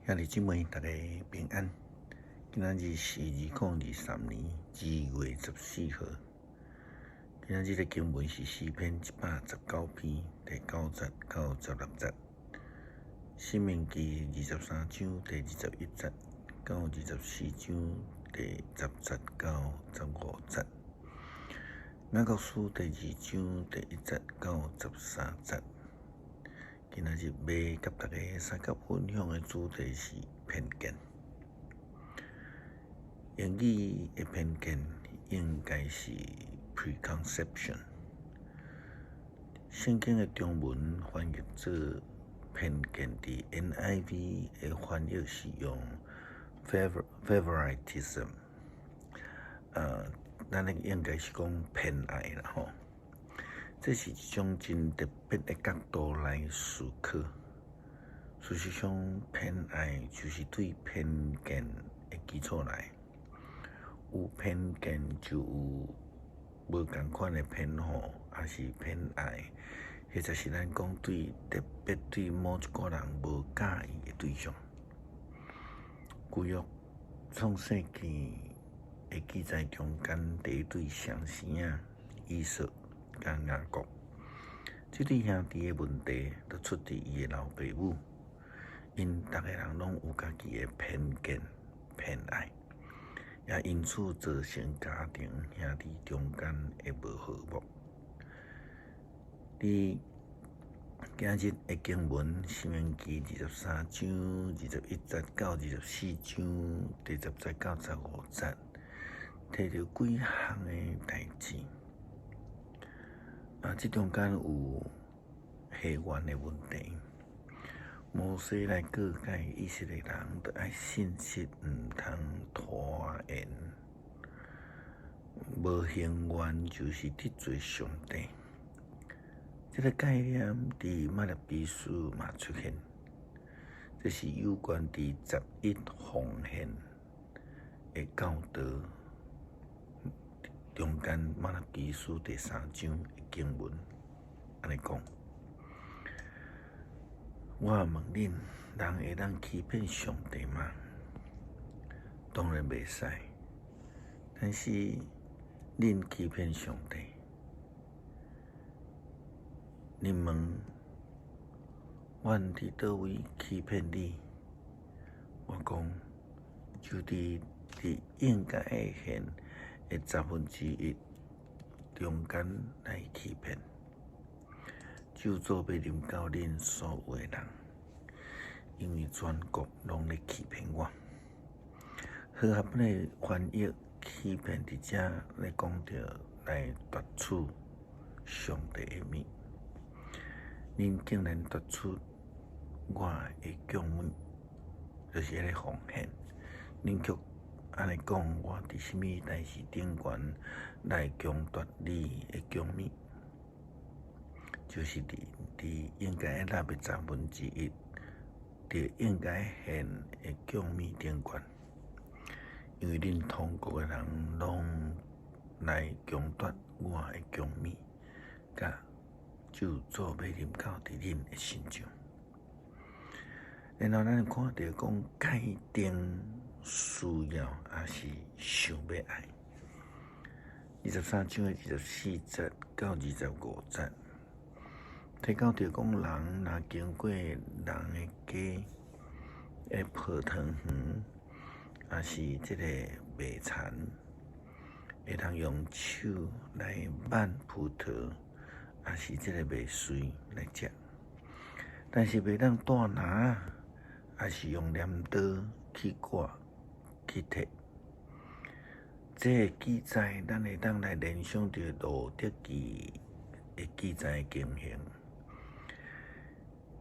兄弟姊妹，大家平安。今仔日是2023年2月14號。今仔日的經文是詩篇119篇第9節到16節，申命記23章第21節到24章第10節到15節，雅各書第2章第1節到13節。今仔日欲佮大家相佮分享的主題是偏見。英語的偏見應該是 preconception。聖經的中文翻譯做偏見，佇 NIV 的翻譯是用 favoritism。咱那個應該是講偏愛啦吼。這是一種真特別的角度來思考。事實上，偏愛就是對偏見的基礎來。有偏見就有無仝款的偏好，抑是偏愛，或者是咱講對特別對某一個人無佮意的對象。舊約創世記的記載中間，第一對雙生仔以掃佮雅各，這對兄弟的問題，都出佇伊的老爸母，𪜶逐个人攏有家己的偏見、偏愛，也因此造成家庭兄弟中間的無和睦。佇今日的經文，申命記23章21節到24章第10節到15節，提著幾項的代誌。啊，這中間有血緣的問題。摩西來告誡以色列人，著愛信實，毋通拖延。無還願就是得罪上帝。這个概念佇瑪拉基書嘛出現，這是有關佇十一奉獻的教導中間，瑪拉基書第3章的經文按呢講。我問恁，人會當欺騙上帝嗎？當然袂使。但是恁欺騙上帝，恁問，阮佇佗位欺騙你？我講，就佇佇應該愛獻的1/10中間來欺騙。咒詛欲臨到恁所有的人，因為全國攏咧欺騙我。和合本的翻譯欺騙佇遮咧講著來奪取上帝的物，恁竟然奪取我的供物，就是彼个奉獻。恁卻按呢講，我佇啥物代誌頂懸來強奪你的供物？就是佇佇應該納的1/10，佇應該獻的供物頂懸，因為恁統國的人攏來強奪我的供物，佮咒詛欲臨到佇恁的身上。然後咱看著講界定需要，抑是想欲愛。23章的24節到25節。提到著講，人若經過人的家的葡萄園，抑是這个麥田，會當用手來挽葡萄，抑是這个麥穗來食，但是袂當帶籃，抑是用鐮刀去割去提。這个記載，咱會當來聯想著路得記的記載情形。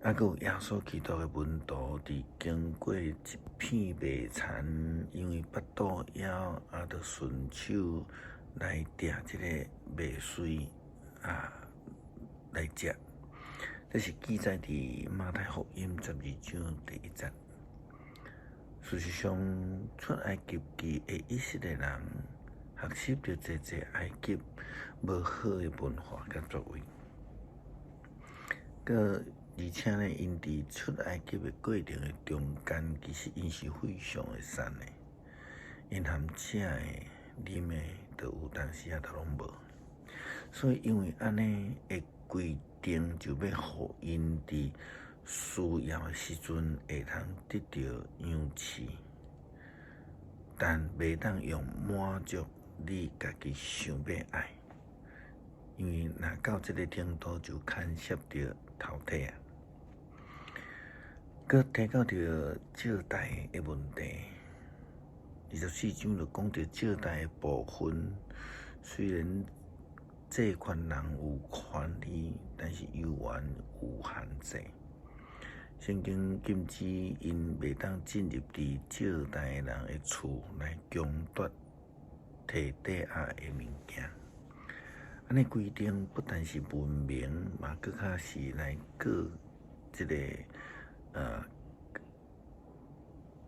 啊，閣有耶穌基督的門徒，佇經過一片麥田，因為腹肚枵，啊，就順手來摘這个麥穗啊來食。這是記載佇馬太福音12章第1節。事實上，出埃及記的以色列人學習著濟濟埃及無好的文化佮作為，閣而且呢，𪜶佇出埃及的過程的中間，其實𪜶是非常的瘦的，𪜶含食的、啉的，都有當時仔都攏無。所以因為按呢的規定，就欲予𪜶佇需要的時陣會通得著養飼，但袂當用滿足你家己想欲愛，因為若到這个程度就牽涉著偷體啊。閣提到著借貸的問題，24章就講著借貸的部分，雖然借款人有權利，但是猶原有限制。聖經禁止𪜶袂當進入佇借貸的人的厝來強奪提抵押的物件。按呢規定不但是文明，嘛閣較是來告這个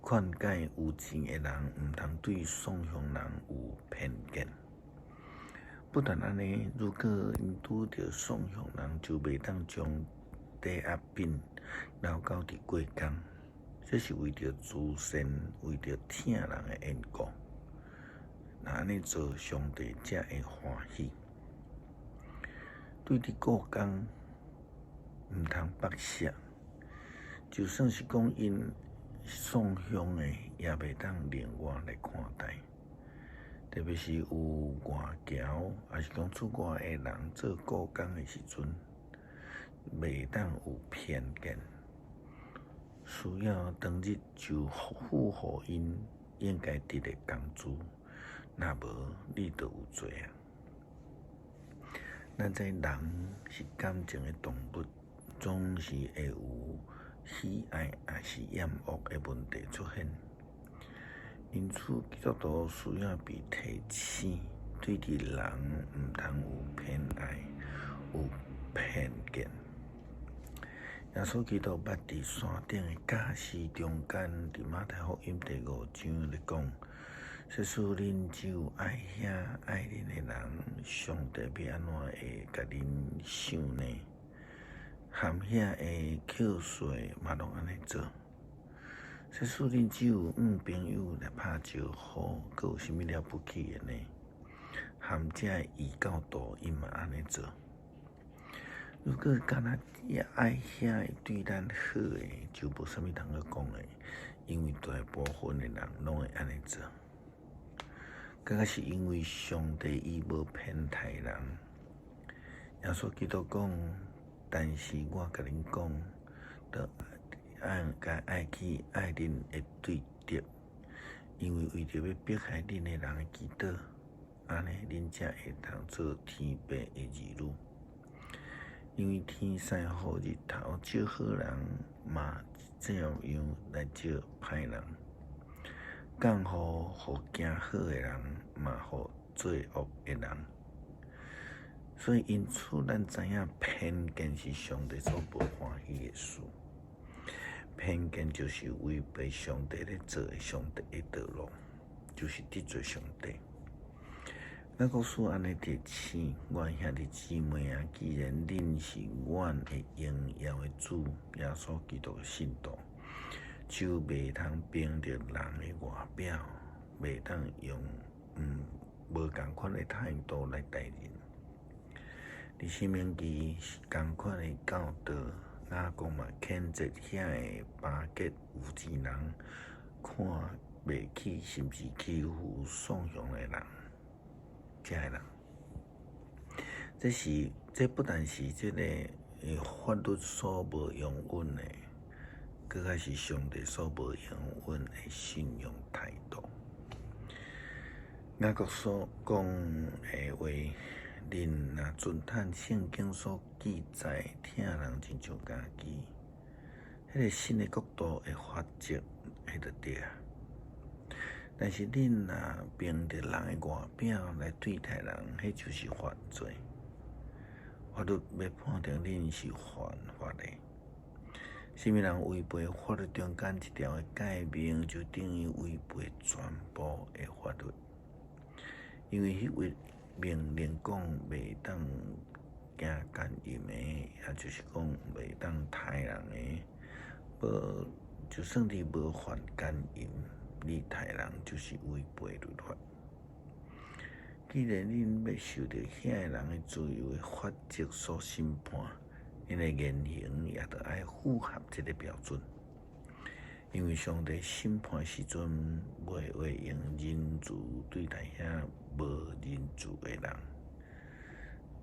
勸誡有錢的人，毋通對送鄉人有偏見。不但按呢，如果𪜶拄著送鄉人，就袂當將抵押品留到佇過工。這是為著慈善，為著疼人的緣故。若按呢做，上帝才會歡喜。對佇雇工毋通剝削，就算是講𪜶送鄉的，也袂當另外來看待。特別是有外僑，抑是講出外的人做雇工的時陣，袂當有偏見。需要當日就付予𪜶應該得的工資，若無你就有罪啊！咱知人是感情的動物，總是會有喜愛抑是厭惡的問題出現。因此，基督徒需要被提醒，對佇人毋通有偏愛、有偏見。耶穌基督捌佇山頂的教示中間，佇馬太福音第5章咧講：假使恁只有愛遐愛恁的人，上帝欲按怎會共恁賞呢？含遐的扣稅嘛攏按呢做。假使恁只有向朋友來拍招呼，閣有啥物了不起的呢？含遮的異教徒，𪜶嘛按呢做。如果干焦愛遐對咱好的，就無啥物通閣講的，因為大部分的人攏會按呢做。閣較是因為上帝伊無偏待人。耶穌基督講，但是我共恁講，著愛該愛去愛恁的對敵，因為為著欲迫害恁的人祈禱，按呢恁才會通做天父的兒女。因為天使予日頭照好人，嘛照樣來照歹人；降雨予行好的人，嘛予做惡的人。所以因此，咱知影偏見是上帝所無歡喜的事。偏見就是違背上帝咧做的上帝的道路，就是得罪上帝。雅各書按呢提醒我兄弟姊妹啊，既然恁是阮的榮耀的主耶穌基督的信徒，就袂通憑著人的外表，袂當用無仝款的態度來待人。佇申命記仝款的教導，雅各嘛譴責遐个巴結有錢人，看袂起甚至欺負送鄉的人，遮个人。這不但是這个法律所無容允的，閣較是上帝所無容允的信仰態度。雅各所講的話，恁若遵趁聖經所記載，疼人親像家己，彼个神的國度的法則，彼就對啊。但是恁若憑著人的外表來對待人，彼就是犯罪。法律欲判定恁是犯法的。啥物人違背法律中間一條的誡命，就等於違背全部的法律。因為彼位命令講袂當驚姦淫的，也就是講袂當刣人的，無就算你無犯姦淫，你刣人就是違背律法。既然恁欲受著遐个人的自由的法則所審判，恁的言行也著愛符合這个標準。因為上帝審判時陣，袂會用仁慈對待遐無仁慈的人，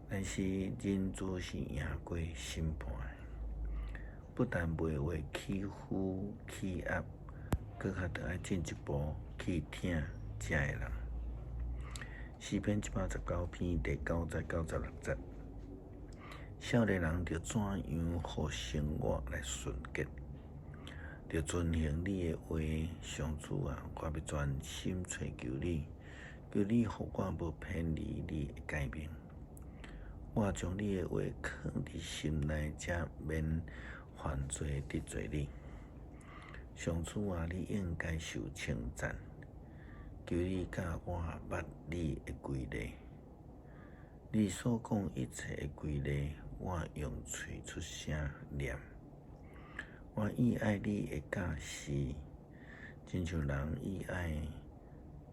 但是仁慈是贏過審判的。不但袂會欺負欺壓，閣較著愛進一步去疼遮个人。詩篇119篇第9節到16節，少年人著怎樣予生活來純潔？著遵行你的話，上主啊，我欲專心揣求你，求你予我無偏離你的誡命。我將你的話囥佇心內，才免犯罪得罪你。上主啊，你應該受稱讚。求你教我捌你的規例，你所講一切的規例，我用喙出聲念。我意愛你的教示，親像人意愛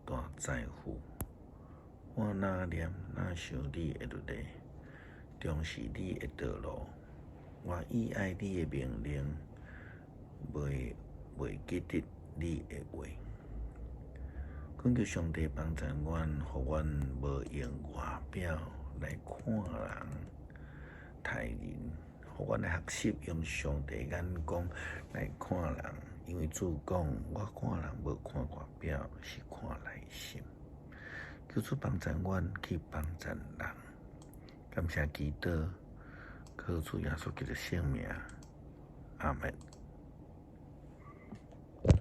大財富。我若念若想你的律例，重視你的道路。我意愛你的命令，袂記得你的話。懇求上帝幫助阮，予阮無用外表來看人、待人，予阮來學習用上帝眼光來看人。因為主講：我看人無看外表，是看內心。求主幫助阮去幫助人。感謝基督，靠主耶穌基督聖名，阿門。